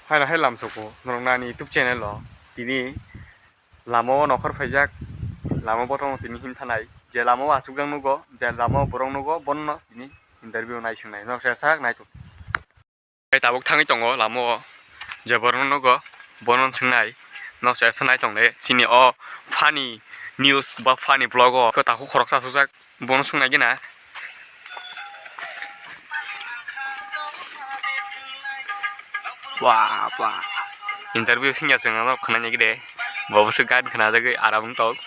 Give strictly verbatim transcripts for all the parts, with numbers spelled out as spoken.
Haino hai lamsoko norok nani YouTube channel o tini lama o nokhor phaijak, lama botong tini himthanai, je lama o achukjak nugo, je lama o borok nugo, bono tini interview nai swngnai, nok se sak nai tok. Tei tabuk thangwi tongo lama o, je borok nugo, bono swngnai, nok se sak nai tong le, chini o funny news ba funny vlog o, takhuk khoroksa asukjak. Bono swngnai gina. Wah, wah. Interview singya chwng ano khwnai nai gide. Bo bwswk gan khna jagwi aram wng tok.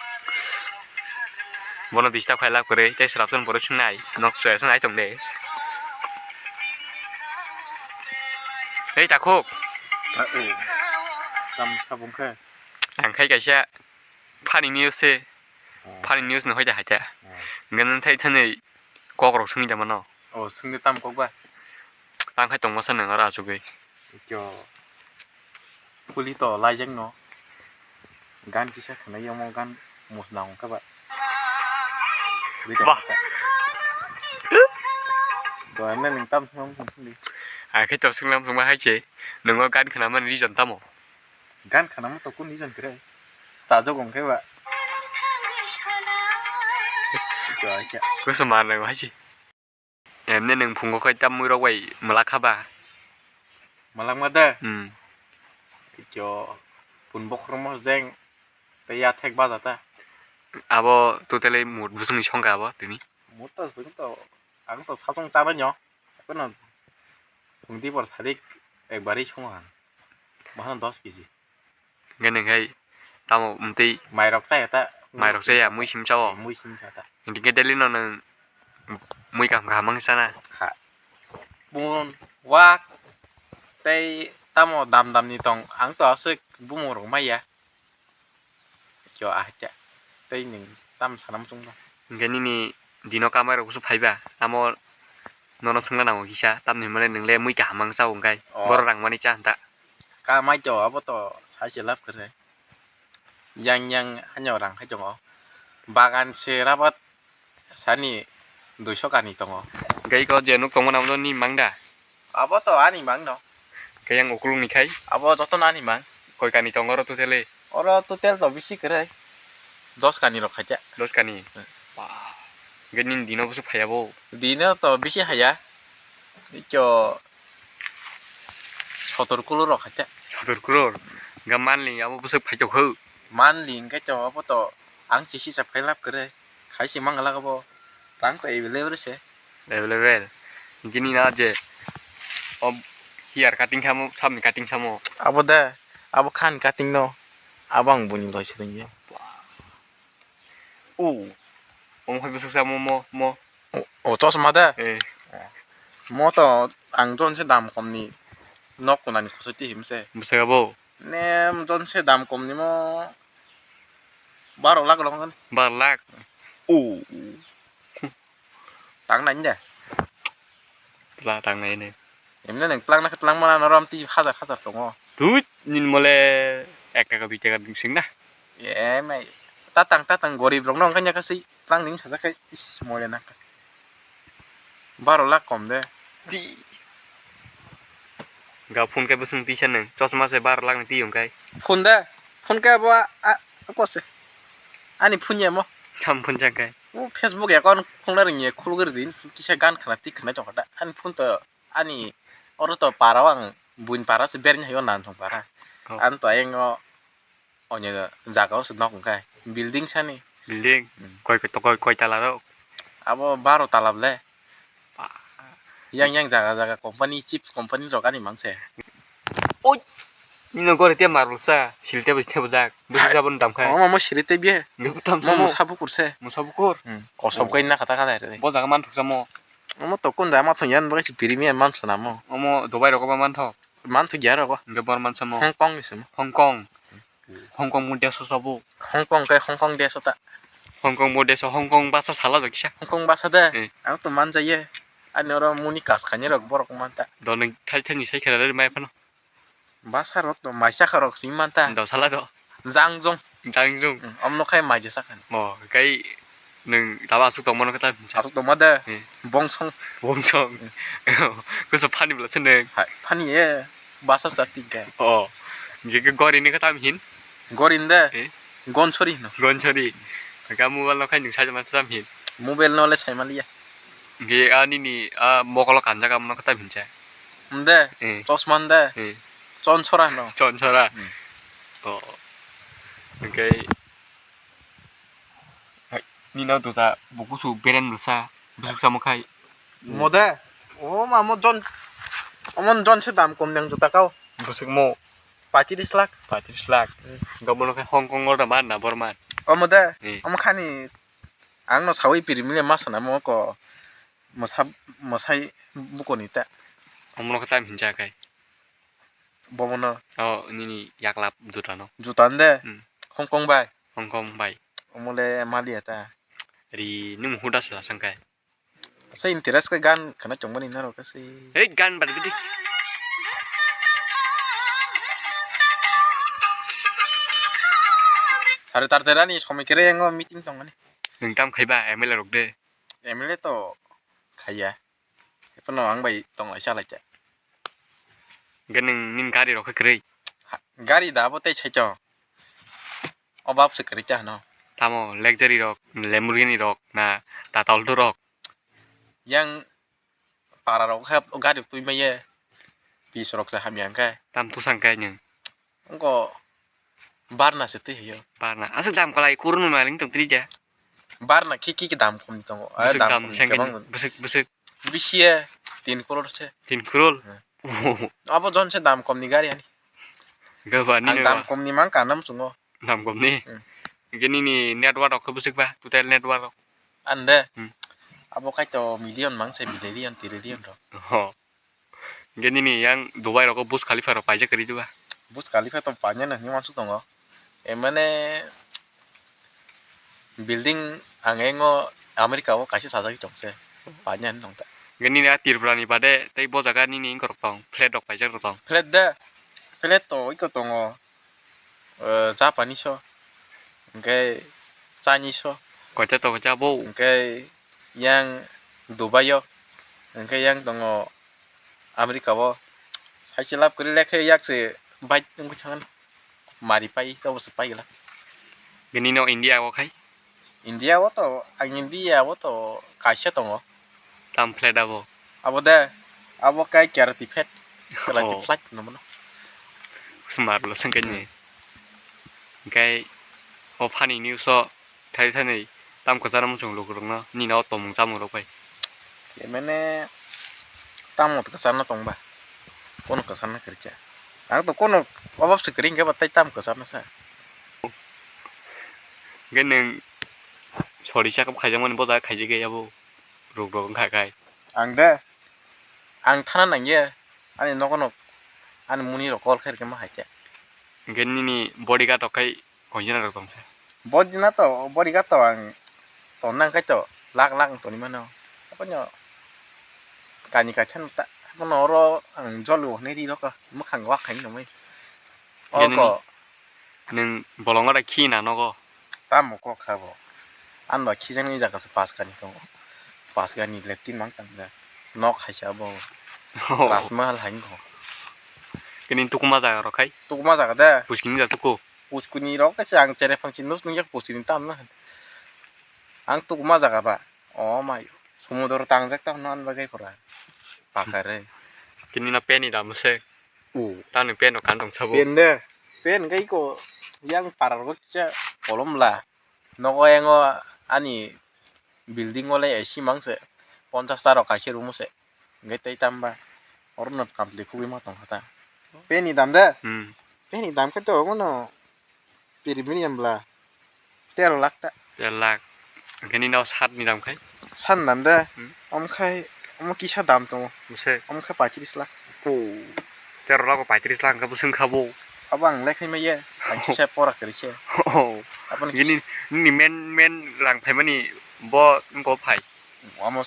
Bono disturb khai lak kwrwi tei swrapsa bono swngnai. Nok chwya swngnai tong de. Hei takhuk. Ah, oh. Tam sabung khe. Ang khai kaisa funny news se. Oh. Funny news no hoita haita. Oh. Ganang thai thani kok rok sungwi da mano. Oh, sungwi tam kok ba? Tang khai tongma sa nang aro achugwi. Kyo. Puli to laijak no. Gan kisa khna yomo gan musna hongka ba. Bah. Do emne ning tam sung sung di. Akhe to sunglam sungma hai che. Nungo gan khna man reason tamo. Gan khana mo to kun ijon kre. Chajok wng khe ba. Kusu mar nang hai si. Emne nung phungo khai tam mui rok bai mwlak kha ba. Mwlak ma da? Hmm. Kyo pun bokhorok mo jeng tei ya thek baja ta. Abo totally mut busung ni songkha abo tini. Mut to sung to ang to sachong chana nyo. Kono phung di bor sadik ekbari songo ang. Bahano dos kg. Hingke ningkhai tamo mtwi mairok chaya ta? Mairok chaya, mui sim chao. Mui sim chata. Hingke daily no nwng mui kaham kaham wng sana. Ha. Bun wak tei tamo dam dam ni tong, ang to aswk bumung rok maya. Kyo ahakya tei nwng tam sana muchung ba. Hingke nini dino kamai rok busu phaiba, amo nono swngna nango kisa, tamni hwnmale nwng le mui kaham wng chao hingkai. Oh. Borok rang mani cha hwnta. Kamai to abo to sai se lab kwrwi. Yang yang hanya rang hai tongo. Bagan se rabat sani duiso kani tongo. Gai ko je nuk tongma nang ni mang da? Abo to ani mang no. Gai yang ukulung ni khai? Abo joto no ani mang. Koi kani tongo oro total e? Oro total to bisi kwrwi. Dos kani rok khacha. Dos kani? Hmm. Ba. Gai nini dino busu phaiya bo? Dino to bisi haya. Ikyo sotor kulur rok khacha. Sotor kulur? Ga manli abo bwswk phaitok ho? Manli hwnkhe to abo to ang se hisab khai lab kwrwi. Khai se manglak abo. Rang to available se. Available. Gini na je o hair cutting samo, samni cutting samo. Abo de, abo khan cutting no. Abo ang buni loi se tongya. O, omo hai bwswk sa mo, mo, mo. O, o, chosma de? Eh. Mo to ang jon se dam kom ni nok kuna ni khosoi twi him se. Bwswk abo? Ne jon se dam kom ni mo baro lakh rok. Baro lakh? O. Tang nai de. Tla tang nai ne. Emne neng tlang na tlang mana norom ti hajar hajar tongo. Tut, nin mole ek taka dui taka ding sing na. Emai, tatang, tatang, gorib rok no wngkha nyakha se tlang ning sajak khai, is, mole nangkha. Baro lakh kom de. Di. Ga phone khe bwswng tisa nung, chosma se baro lakh ni twi wngkhai. Phone de, phone khe abo a, a, kose. Ani phone ya mo. Sam phone jang khai. O Facebook account khulna ringye khulgri din, kisa gan khna tik khna jokha da. Ani phone to, ani oro to para o ang buin para se berni hayo nan thong para. Oh. Ani to ayang o Onyo jaga o se nok hwnkhai building sani. Building? Hmm. Koi, koi, koi, koi tala rok? Abo baro tala ble. Yang, yang jaga, jaga company, chips company rok ani mang se. Oi! Nino gori te marul sa, sil tebo, tebo jak. Bwswk jabon dam khai. Omo, omo siri te biya. Bwswk tam omo samo. Musa bukur se. Musa bukur? Hmm. Kosom kai na kata kata re. Bo jaga man thuk samo. Omo to kun jaga ma thung yan, bo kaisa premium man sana mo. Omo Dubai rok ba man thok. Man thuk ya rok. Hingke bor man samo. Hong Kong ni samo. Hong Kong. Hong Kong mo deso sabo. Hong Kong khe Hong Kong deso ta. Hong Kong mo deso, Hong Kong basa sala do kisa. Hong Kong basa de. Eh. Ang to man jaiye. Ani oro muni kas khaini rok borok man ta. Do nung thai thai ni sai khela le mai phano. Basa rok to mai chakha rok si man ta. Do sala do. Jang jong. Jang jong. Hmm, omno khai mai je sakha. Mo kai Nwng tabo aswk tongmano khe ta hinsa. Aswk tongma de. Hmm. Bongsong. Bongsong. Hmm. Kusa funny bwla se nwng. Hai, funny ye. Basa sa tingka. Oh. Gege gori ni kata hin? Gori de. Eh? Gonsori no. Gonsori. Ka mobile no khai nung saja masa sam hin. Mobile no le sai maliya. Ge ani ni a mokolo kanjak amno kata hincha. Nde. Eh. Chosma nde. Eh. Chonsora no. Chonsora. Hmm. Oh. Okay. Hai, nino duta bukusu beren belsa, busuk samo khai. Mode? O ma mo jon, omon jon se dam kom nang juta kau. Busuk mo. Pachiris lakh. Pachiris lakh. Hmm. Gabon khai Hong Kong order man na bor man. O mode? Hmm. Omo khani ang no sawi piri mile ma sana mo ko mosa, mosai buko ni ta. Omo no kha tam hinja kai. Bomono. Oh, nini yaklap juta no. Juta nde? Hmm. Hong Kong bai. Hong Kong bai. Omole maliya ta. Ri nung huda sala sangkai. Sa interest ka gan kana chongmani naro kasi. Hei gan bari bidi. Sari tar terani somoi kere yango meeting tongmani. Nung tam khaiba M L A rok de. M L A to khaiya. Epono ang bai tong lai cha lai cha. Hingke nung nini gari rok khe kwrwi? Ha, gari da abo tei saichung. Obab se kwrwi cha hwno. Tamo luxury rok, Lamborghini rok na Tata Alto rok? Yang para rok khe gari twi maiye. Pis rok se hamya hwnkhe. Tam tusang khe nung? Wngkha barna se twi hayo. Barna. Aswk dam kwlai kurun mailing tong twi khe. Barna khi khi dam kom tongo. Ah, bwswk dam dam kom sengkhe kebang. Bwswk, bwswk. Bisi ya tin crore se. Tin crore? Hmm. Abo jon se dam kom ni gari ani. Gaba ni. Ang dam kom ni mang kanam chungo. Dam kom ni. Hmm. Hingke nini net worth rok khe bwswk ba? Total net worth rok. Ande. Hmm. Abo kaito million mang se, billion, trillion rok. Ho. Hingke nini yang Dubai rogo Burj Khalifa rok paijak kwrwi diba? Burj Khalifa to painani hinwi uansuk tongo. E mane building ang engo America o kaisa sajagwi tong se. Painani tong ta. Hingke nini a Tripura ni bade tei bo jaga nini wngkorok tong, flat rok paijak rok tong. Flat de, flat to iko tongo. Eh, Japanese o, hingke Chinese o. Koita tongo cha bo? Hingke yang Dubai o, hingke yang tongo America o. Haise lab kwrwi lekhe yak se bike wngwi thangani. Mari pai, tobo se pai gela. Bini no India o khai? India o to, ang India o to kaisa tongo. Tam flat abo? Abo de, abo kai karate flat. Karate Oh. Flat no mano. Smart lo sengke ni. Hmm. Kai o funny news o thai thani tam kwcharo muchung lukurokno nini o tomung chamung rok bai. Emene tamo kwcharo tongba. Kono kwcharo kwrwikha. Ang to kono obab se kwrwi hwnkhe ba tei tam kwcharo sa. Hwnkhe nwng sori chakap khaijakmani bo jaga khaijak ya bo ruk rok wngkha khai. Ang de, ang thana nangya, ani nogo no, ani muni rok call khairokhe ma hai khe. Hwnkhe nini bodyguard rok khai Koi jona rok tong se? Bo dina to, bo riga to ang ton nang kai to, lak lak toni mano. Abono kani kaisa ta, abono oro ang jolo hinwi ri rok, mwkhang wak khai nangmai. Yen oko. Nwng bolongo da khi na nogo? Tamo kok kha bo. Ang ba khijaknai jaga se pas kani tongo. Pas kani leptin mang tang da. Nok hai se abo. Oh. Taj Mahal hai ko. Kini tukuma jaga rok khai? Tukuma jaga da. Puskini da tuku. Puskuni rok khe ang chere phangchi nus nung jak puskuni tam na. Ang tukuma jaga ba. O mai. Sumudro tangjak ta hwnna bagwi pura. Pakare. Kini na peni da muse. U. Tani peno kan tong sabo. Pen de. Pen kai ko yang parar go cha kolom la. Nogo yango ani building o le A C mang se ponchash ta rok kaisa room o se. Hingke tei tamba oro no complete khugwi ma tongkha ta. Peni dam de? Hmm. Peni dam khe to omo no premium bla tero lakh ta. Tero lakh. Hingke nini o sat ni dam khai? Sat ni dam de? Hmm. Omo khai omo kisa dam tongo. Bwswk? Omo khe paitris lakh. Oh. Tero lakh o paitris lakh hingke bwswk kha bo? Abo ang lekhai maya. Ang kisa pora kwrwi se. Oh. Aboni nini, nini men, men rang phaimani bo wngkha phai. Omo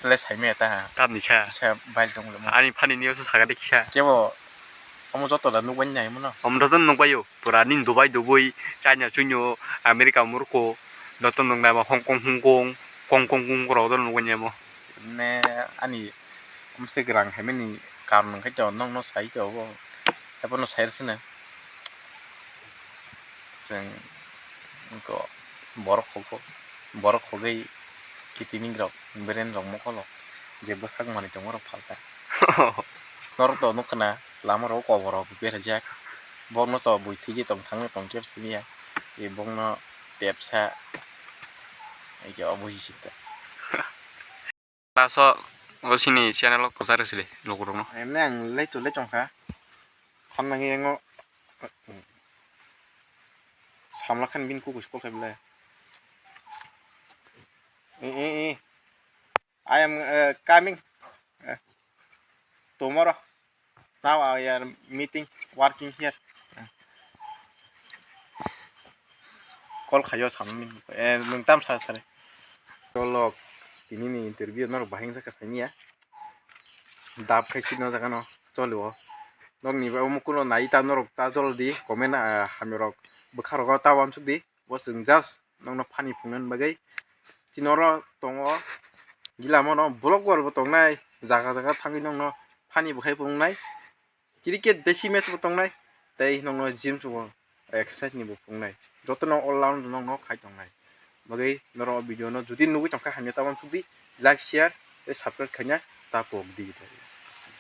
le saimaya ta. Tamni sa? Sa bail tong le mo. Ani phani niyo sa sagade kisa. Kebo omo joto da nukbai nai mo no. Omo joto nukbai yo. Pura nini Dubai dubui, China chuino, America murko, joto nuknai ba Hong Kong, Hong Kong, Kong Kong, Kong Kong rok joto nukbai nai mo. Ne ani omo se grang hai mani karon khai to nong no sai to bo. Haiphano sai rw sino chwng wngkha borok khogwi, borok khogwi kitining rok, beren rok mokolo je bwsak manwi tongma rok phalkha. Norok to nukha na lama rok kobor rok berajak, bokno to bui thwigwi tong thangwi tong khe siniya, e bokno tepsa, eke obo hisik ta. Last o, o sini channel o kwcharo sili lukurokno. Emne ang late to late tongkha. Khamnangwi yango samla khan bini kuku skol khai belai. Eh, eh, eh. I am, uh, coming, uh, tomorrow. Now I are meeting, working here. Call khayo samni, eh, nwng tam sa sare. Tolok, tini ni interview norok bahai wngkha saimanya. Dab khai sino jaga no, choli o. Nokni ba omo kuno nai ta norok ta jol di, comment, ah, hamya rok bwkha rogo ta uansuk di. Bo chwng just nokno phani phungnani bagwi. Chini oro tongo gila mano vlogger bo tongnai, jaga jaga thangwi nokno phani bo khai phunuknai. Cricket desi match bo tongnai, tei nokno gym bo exercise ni bo phunuknai. Jotono all round nokno khai tongnai. Bagwi norok o video no jodi nugwi tongkha hamya ta uansuk di, like, share tei subscribe khaina ta pok di.